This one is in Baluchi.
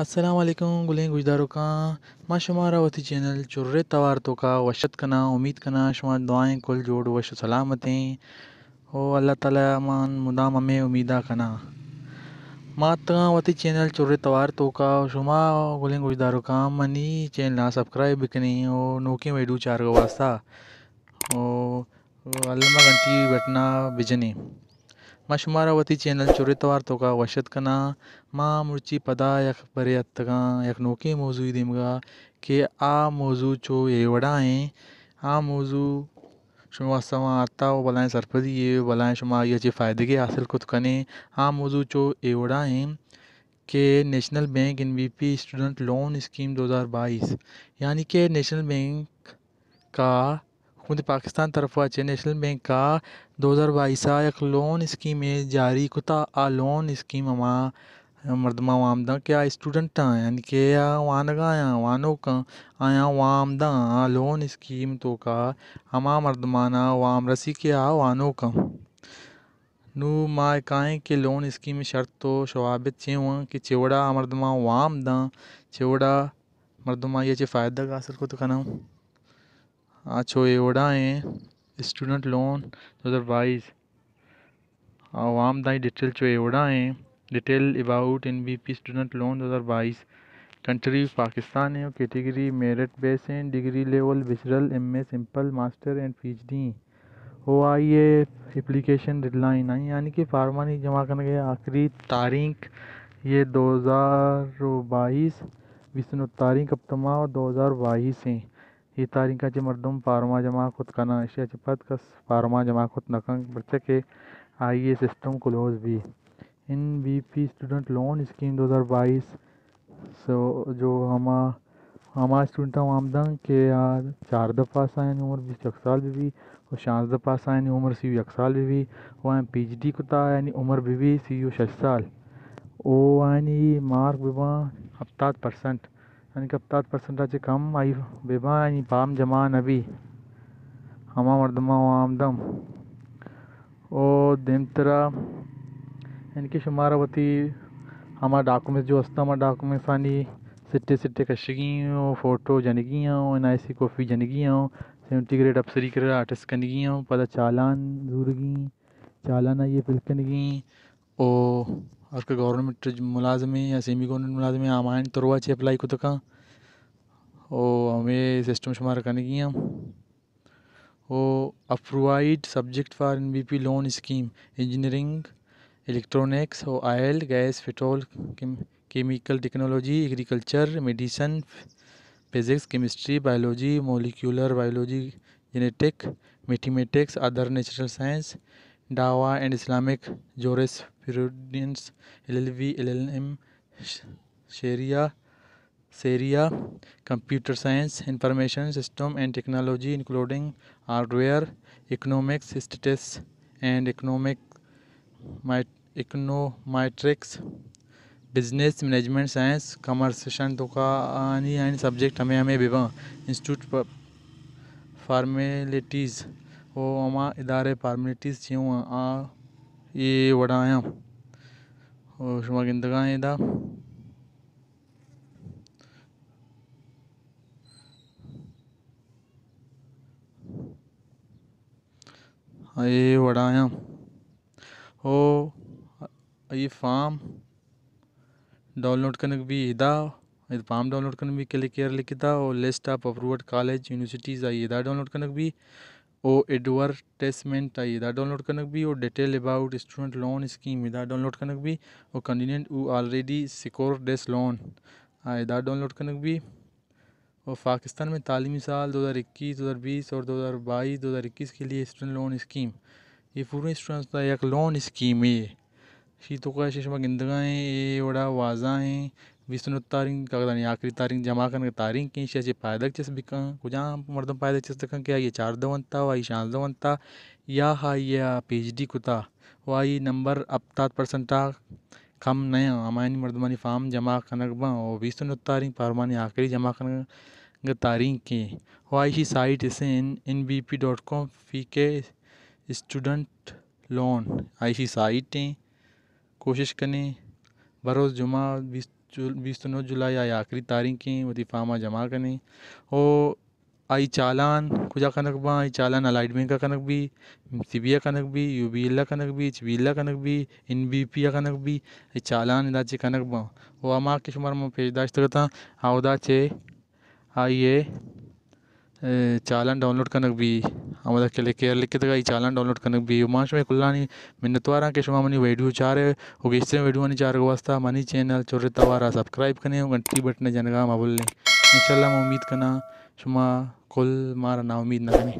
السلام علیکم گلیں گوشداروکاں، ما شمارا وتی چینل چرے توار توکا وش ات کناں۔ امید کناں شما دعائیں کل جوڑ وش و سلامت ایں۔ او اللہ تعالی ءَ من مدام ہمے امیدا کناں۔ ما اتکاں وتی چینل چرے توار توکا، شما گلیں گوشداروکاں منی چینل ءَ سبسکرائب بکنیں او نوکیں ویڈیو چارگ ءِ واسطہ او الما گھنٹی بٹنا بجنیں۔ ما شمارا وتی چینل چرے توار توکا وش ات کناں۔ ما مرچی پدا یک برے اتکاں یک نوکیں موضوعی دیمگا کہ آ موضوع چو اے وڑا ایں۔ آ موضوع شما واسطہ ما آتا و بلائیں سرپدی یے و بلائیں شما آئی ءَ چہ فائدگے حاصل کت کنیں۔ آ موضوع چو اے وڑا ایں کہ national bank N B P student loan scheme دو ہزار بائیس، یعنی کہ نیشنل بینک کا حکومت پاکستان طرف ءَ چہ نیشنل بینک ءَ دو ہزار بائیس ءَ یک لون اسکیمے جاری کتا۔ آ لون اسکیم ہما مردماں وام داں کہ آ اسٹوڈنٹ آں، یعنی کہ آ وانگ ءَ آیاں، وانوک آں، آیاں وام داں۔ آ لون اسکیم توکا ہما مردماناں وام رسی کہ آ وانوک آں۔ نوں ما کائیں کہ لون اسکیم شرط و شوابط چے ہوں کہ چے وڑا آ مردماں وام داں، چے وڑا مردم آئی ءَ چہ فائدگ حاصل کت کناں۔ آ چو اے وڑا ایں، اسٹوڈنٹ لون دو ہزار بائیس۔ آ وام دائی ڈیٹیل چو اے وڑا ایں، detail about N B P student loan دو ہزار بائیس۔ کنٹری پاکستان ایں، کیٹیگری میرٹ بیس ایں، degree level bachelor, M A simple, master and P H D ایں۔ او آئی ءِ اپلیکیشن ڈیڈ لائن ایں، یعنی کہ فارمانی جمع کنگ ءِ آخری تاریخ یہ دو ہزار و بائیس، بیست و نو تاریخ ہپتم ماہ دو ہزار بائیس ایں۔ اے تاریخ ءَ چہ مردم فارم ءَ جمع کت کناں، ایشی ءَ چہ پد کس فارم ءَ جمع کت نہ کنت، پرچا کہ آئی ءِ سسٹم کلوز بی۔ N B P student loan scheme دو ہزار بائیس، سو جو ہما، ہما اسٹوڈنٹاں وام داں کہ آ چاردہ پاس آیانی عمر بیست یک سال بہ بی و شانزدہ پاس آیانی عمر سی و یک سال بہ بی و آیاں پی ایچ ڈی کتا، آیانی عمر بہ بی سی و شش سال و آیانی مارک بہ باں ہپتاد پرسنٹ۔ یعنی کہ ہپتاد پرسنٹ ءَ چہ کم آئی بہ باں، یعنی فارم جمع نہ بی، ہما مردماں وام دم۔ او دیمترا یعنی کہ شمارا وتی ہما ڈاکومنٹس جو ہستاں، ہما ڈاکومنٹسانی سٹے سٹے کشگی اوں، فوٹو جنگی اوں، این آئی سی کاپی جنگی اوں، سیونٹی گریڈ اپسری کرا اٹیسٹ کنگی اوں، پدا چالان زورگی، چالان آئی ءَ فل کنگی۔ او ہر کہ گورنمنٹ ملازمے یا سیمی گورنمنٹ ملازمے، ہمایانی تھرو ءَ چہ اپلائی کت کن۔ او ہمے سسٹم شمارا کنگی ایں۔ او approved subject for N B P loan scheme, engineering, electronics, او oil, gas, petrol, chem-, chemical technology, agriculture, medicine, physics, chemistry, biology, molecular biology, genetic, mathematics, other natural science, دعویٰ and Islamic jurisprudence, L L B, L L M, ش-، شریعہ، شریعہ، computer science, information system and technology, including hardware, economics, stats and economic مائٹ-، econometrics, business management science, commerce, شان توکا آنی، آنی سبجیکٹ ہمے ہمے بہ باں۔ انسٹیٹیوٹ پ-، فارمیلٹیز و ہما ادارے فارمیلٹیز چی ہوں آ اے وڑا آیاں۔ و شما گندگا ایں ادا۔ اے وڑا آیاں۔ او اے فارم ڈاؤنلوڈ کنگ بی ادا، اے فارم ڈاؤنلوڈ کنگ بی، کلک ہیئر لکھتا، او list of approved college universities آئی ادا ڈاؤنلوڈ کنگ بی، او ایڈورٹائزمنٹ آئی ادا ڈاؤنلوڈ کنگ بی، او detail about student loan scheme ادا ڈاؤنلوڈ کنگ بی، او candidate who already secure this loan آ ادا ڈاؤنلوڈ کنگ بی۔ و پاکستان میں تعلیمی سال دو ہزار اکیس، دو ہزار بیس اور دو ہزار بائیس، دو ہزار اکیس کے لیے اسٹوڈنٹ لون اسکیم، یہ پورے اسٹوڈنٹس کا یک لون اسکیم ہے۔ شی تو کا شما گندگا ہیں، اے وڑا واضح ہیں۔ بیست و نو تاریخ کاغذانی آخری تاریخ جمع کرنے کی تاریخ کی شی چے فائدہ چس بکن، کجا مردم فائدہ چس بکن کہ آئی چاردہ ونتا و آئی شانزدہ ونتا یا آئی پی ایچ ڈی کتا و آئی نمبر ہپتاد پرسنٹ آ کم نہ آں، ہمایانی مردمانی فارم جمع کنگ باں و بیست و نو تاریخ فارمانی آخری جمع کنگ ءِ تاریخ ایں و آئی شی سائٹ اسے N B P dot com P K student loan آئی شی سائٹ ایں۔ کوشش کنیں بروز جمعہ بیست جول-، بیست و نو جولائی آئی آخری تاریخ ایں، وتی فارم ءَ جمع کنیں۔ او آئی چالان کجا کنگ باں؟ آئی چالان الائیڈ بینک ءَ کنگ بی، ایم سی بی ءَ کنگ بی، یو بی ایل ءَ کنگ بی، ایچ بی ایل ءَ کنگ بی، این بی پی ءَ کنگ بی۔ آئی چالان ادا چہ کنگ باں۔ او ہما کہ شمارا من پیش داشتگ اتاں، اودا چہ آئی ءِ، اے، چالان ڈاؤنلوڈ کنگ بی۔ ہمودا کلک ہیئر لکھتگ، آئی چالان ڈاؤنلوڈ کنگ بی۔ ما شمئے کلانی منتواراں کہ شما منی ویڈیو چارے و گیشتریں ویڈیوانی چارگ واسطہ منی چینل چر توار ءَ سبسکرائب کنیں و گھنٹی بٹن ءِ جنگا مہ بلیں۔ انشاءاللہ من امید کناں شما کل مارا ناامید نہ کنیں۔